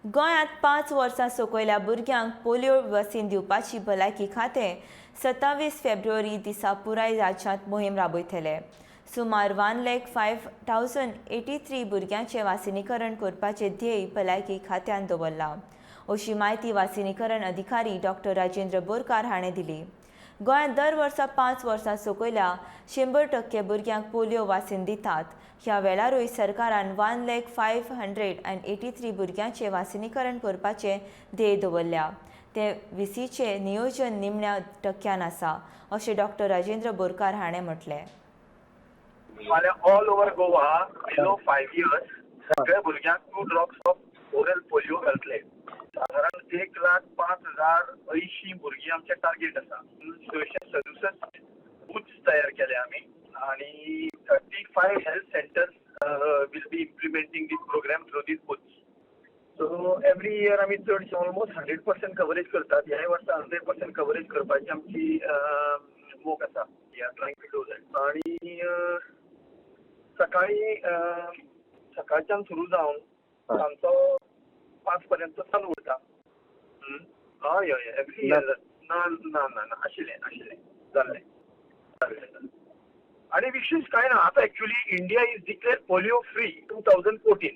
गोंयांत 5 वर्सां सकयल्या भुरग्यांक पोलियो वासीन दिवपाची भलायकी खातें 27 फेब्रुवारी दिसा पुराय राज्यांत मोहीम राबयतले. सुमार 1,05,083 भुरग्यांचें वासिनीकरण करपाचें ध्येय भलायकी खात्यान दवरलां, अशी म्हायती वासिनीकरण अधिकारी डॉक्टर राजेंद्र बोरकार हाणें दिली. गोंयांत दर वर्सा 5 वर्सां सकयल्या 100% भुरग्यांक पोलियो वासीन दितात. ह्या वेळारूय सरकारान 1,00,583 भुरग्यांचें वासिनीकरण करपाचें ध्येय दवरल्या. ते विशींचें नियोजन निमण्या टक्क्यान आसा, अशें डॉक्टर राजेंद्र बोरकार हाणें म्हटलें. फाल्यां all over Goa below 5 years सगळ्या भुरग्यांक two drops of oral polio घालतले. सादारण 1,05,080 भुरगीं आमचें टार्गेट आसा. 667 बूथ्स तयार केले आमी आणि 35 health centers will be implementing this program through these booths. So every year आमी चडशे ऑलमोस्ट 100% कवरेज करतात. ह्याय वर्सा 100% कवरेज करपाची आमची मोख आसा. We are trying to do that. आणि सकाळी सकाळच्यान सुरू जावन सांजचो 5 पर्यंत चालू उरता. हय हय, एवरी इयर. ना ना ना ना, आशिल्लें आशिल्लें, जाल्लें जाल्लें. आणि विशेष काय ना, आता actually India is declare polio free 2014.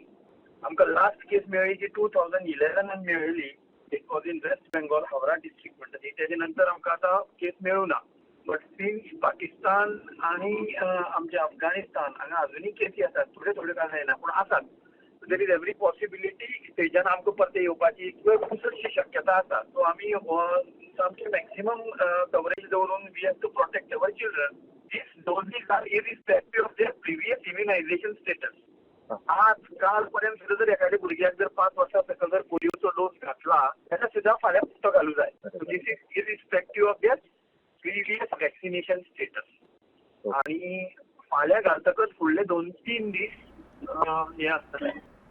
आमकां लास्ट केस मेळ्ळी ती 2011 मेळ्ळी. It was in West Bengal, Howrah district म्हणटा ती. तेजे नंतर आमकां आतां केस मेळूं ना. बट सिन्स पाकिस्तान आणि आमचे अफगाणिस्तान हांगा अजुनूय केसी आसात. थोड्यो थोड्यो काय जायना, पूण आसात. There is every possibility थंयच्यान आमकां परते येवपाची किंवा चडशी शक्यता आसा. सो आमी सामके मॅक्सिमम कवरेज दवरून we have to protect our children. These doses are irrespective of their previous immunization status. आज काल पर्यंत सुद्दां जर एखाद्या भुरग्याक जर 5 वर्सां सकयल जर पोलिओचो डोस घातला जाल्यार सुद्दां फाल्यां तो घालूं जाय. This is irrespective of their previous vaccination status. आणि फाल्यां घालतकच फुडले 2-3 दीस हे आसतले.